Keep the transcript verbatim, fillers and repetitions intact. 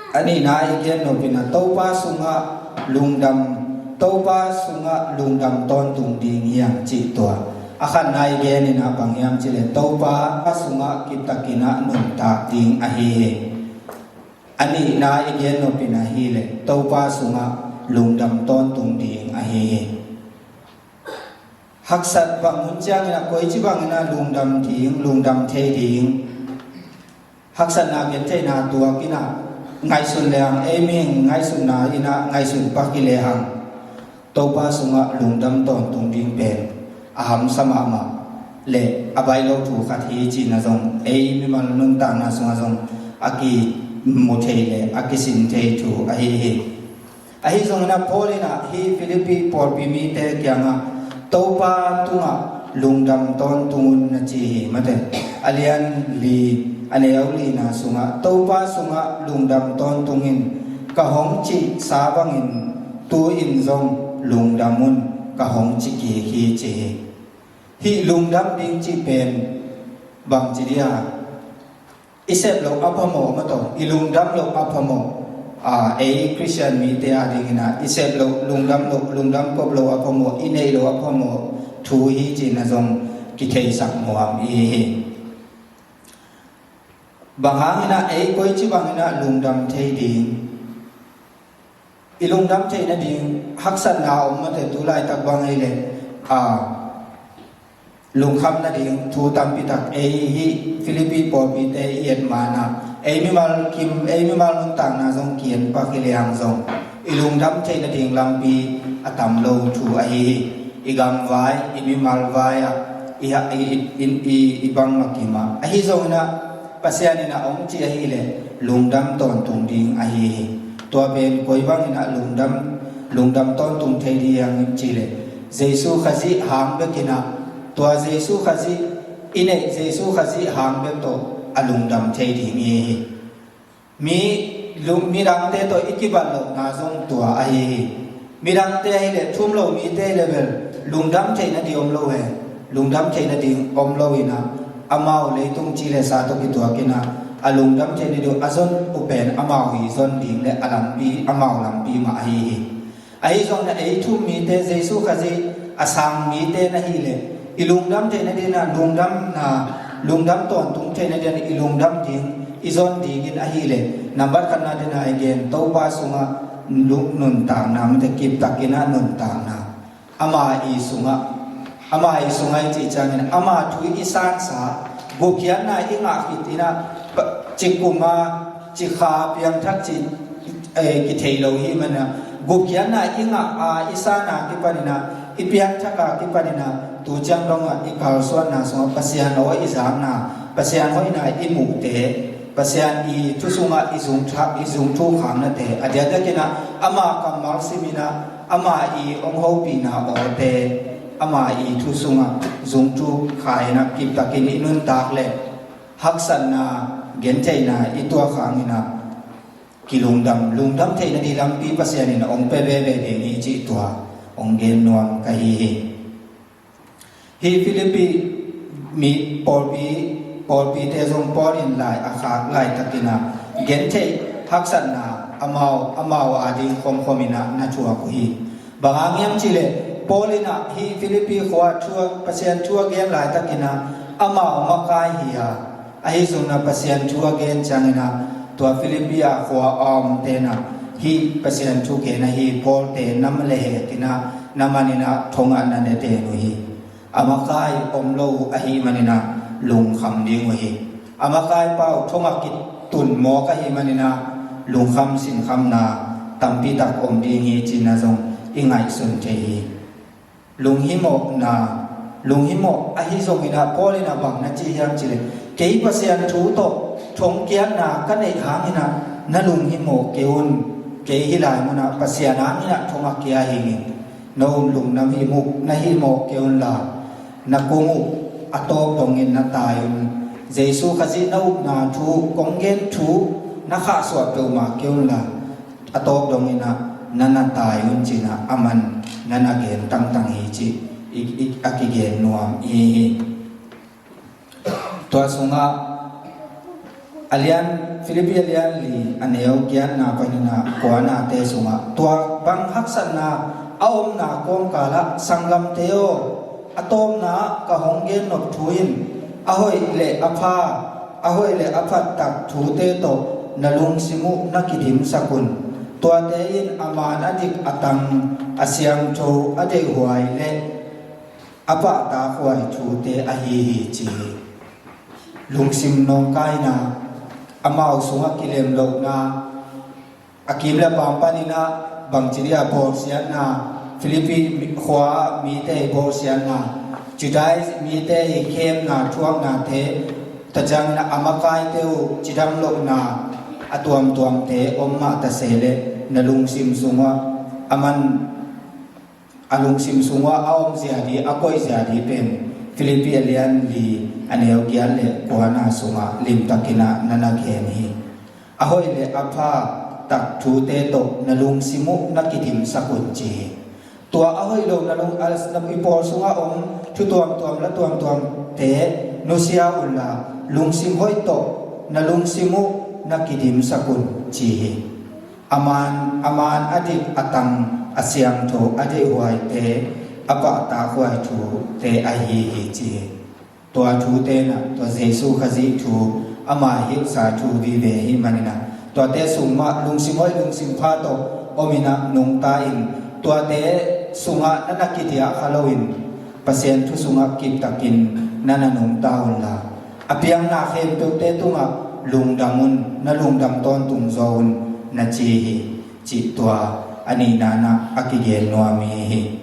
A nihna i gen nopna, Topa sungah lungdam, Topa sungah lungdam tawntung ding hiam cih tua. A khatna i gen in ah bang hiam cihleh Topa sungah kiptakin ah nuntak ding ahi hi. A nihna i gen nopna hileh Topa sungah lungdam tawntung ding ahi hi. Haksat bang hun ciangin ah koici bangin ah lungdam ding, lungdam thei ding. Haksatna gentheihna tuakin ah ngaihsun lehang, ei mihing ngaihsutna in ah ngaihsun pak hi lehang, Topa sungah lungdam tawntung ding pen a hamsa mahmah le a baih lo thu khat hi cihna zong ei mimal nuntakna sungah zong a kimu thei le a kisin thei thu ahi hi. Ahi zongin ah Paul in ah hih Philippi pawlpi mite kiangah Topa tungah lungdam tawntung un na ci hi mate. A lian li, a neu lina sungah Topa sungah lungdam tawntung in, ka hong cihsa bangin tu-in zong lungdam un, ka hong ci kik hi ci hi. Hih lungdam ding cih pen bangci dia? I sep loh a phamawh mataw, i lungdam loh a phamawh. A, ei Khristian mite a dingin ah i sep loh, lungdam loh, lungdam kop loh a phamawh, i neih loh a phamawh thu hi cihna zong kitheisak nuam i hi hi. Bang hangin ah ei koici bangin ah lungdam thei ding? I lungdam theih nading haksatna om mate, tu laitak bang hileh, a, lungkham nading thu tampi tak ei hih Philippi pawlpite i et manah ei mimal kim, ei mimal nuntakna zong kian pak hi lehang zong i lungdam theih nading lampi a tam lo thu ahi hi. I gamvai, i mimal vai-ah i, i, i, i, i bangmah kim ah. Ahi zongin ah Pasian in ah hong ci ahileh lungdam tawntung ding ahi hi. Tua pen koi bangin ah lungdam, lungdam tawntung thei ding hiam cihleh Jesu Khazih hang bekin ah, tua Jesu Khazih, i neih Jesu Khazih hang bek tawh a lungdam thei ding i hi. Mi, lung, midangte tawh i kibat lohna zong tua ahi hi. Midangte ahileh thum lo mite level lungdam theih nading om lo he. Lungdam theih nading om lo in ah amau leitung ci le sa tawh kituakin ah a lungdam theih nading a zon uh pen amau i zon ding le a lampi, amau lampi mah ahi hi. Ahi zongin ah ei thum mite, Jesu Khazih a sang mite na hileh i lungdam theih nading ah lungdamna, lungdam tawntung theih nading ah i lungdam ding, i zon dingin ahileh nambat khatna dingin ah i gen Topa sungah lung, nuntakna, mate kiptakin ah nuntakna. Ama i sungah, ama i sungah i cih ciangin ama thu i sansa, gupkhiatna i ngah khit in ah, pa, cikum a, cikha piangthak cih, eh, kithei lo hi manah, gupkhiatna i ngah a, i san a kipanin ah, i piangthak a kipanin ah, tu ciang dongah i kalsuanna sungah Pasian aw i zakna, Pasian hoihna i muhte, Pasian i thu sungah i zungthak, i zungthuk khangnate a diakdiakin ah ama kammal simin ah, ama i hong hopihna awte, ama i thu sungah zungthuk kha in ah kiptakin i nuntak leh haksatna, gentheihna i tuak hangin ah kilungdam, lungdam theih nading lampi Pasian in hong pia veve ding hi cih tua hong gen nuam ka hi hi. Hih Philippi mi pawlpi, pawlpite zong Paul in lai a khak laitakin ah gentheih haksatna amau, amau a ding khomkhom in ah na thuak uh hi. Bang hang hiam cihleh Paul in ah hih Philippi khua thu a, Pasian thu a gen laitakin ah amau makai hi a, ahi zongin ah Pasian thu a gen ciangin ah tua Philippi a khua a omte in ah hih Pasian thu gen ahi Paul te na man le hek in ah, na man in ah thong ah na ne den uh hi. A makai om lo ahih manin ah lungkham ding uh hi. A makai pau thong ah kitun mawk ahih manin ah lungkham sinkhamna tampi tak om ding hi cihna zong i ngaihsun thei hi. Lunghimawhna, lunghimawh ahi zongin ah Paul in ah bang na ci hiam cihleh, kei Pasian thu tawh thongkiatna ka neih hangin ah na lunghimawh kei un. Kei hih lai munah Pasian hangin ah thong a kia hi ing. No lungdam himawh, na himawh kei unla, na kung uh a tawp dongin na tai un. Jesu Khazih na upna thu, kong gen thu na khahsuah peuhmah kei unla, a tawp dongin ah na na tai un ci-in ah aman na na gen tangtang hi cih i, i, a kigen nuam i hi. Tua sungah A lian, Philippi a lian li, a neu giatna panin a kuanate sungah tua bang haksatna a omna kawmkalah, sanggamte aw, a tawpna ah ka hong gennop thu in a hoih le a pha, a hoih le a phattak thute tawh na lungsim uh na kidimsak un. Tuate in a man a dik a tang, a siangtho, a deihhuai le a pahtakhuai thute ahi hi, ci hi. Lungsim nawngkaina, amau sungah kilemlohna, a kim le a pam panin a bangci dia bawlsiatna, Philippi mi-, khua mite bawlsiatna, Judah mite i khemna thuaknate, tua ciangin a makaite uh cidam lohna, a tuamtuamte om mah ta se leh na lungsim sungah a man, a lungsim sungah a omzia di, a koihzia di pen Philippi a lian li, a neu giat le kuana sungah limtakin a na na gen hi. A hoih le a pha tak thute tawh na lungsim uh na kidimsak un, ci hi. Tua a hoih lo na lung, a, na i pawl sungah om thu tuamtuam la tuamtuamte nusia unla, lungsim hoih tawh na lungsim uh na kidimsak un, ci hi. A man, a man a dik a tang, a siangtho, a deihhuaite, a pahtakhuai thute ahi hi, ci hi. Tua thute na, tua Jesu Khazih thu, ama hilhsa thu vive hi manin a, tuate sung mah lungsim hoih lungsim pha tawh om in a nungta in, tuate sungah na na kidiah kha loin, Pasian thu sungah kiptakin na na nungta unla, a piangna khempeuhte tungah lungdam un, na lungdam tawntung zaw un, na ci hi, cih tua a nihna na a kigen nuam hi.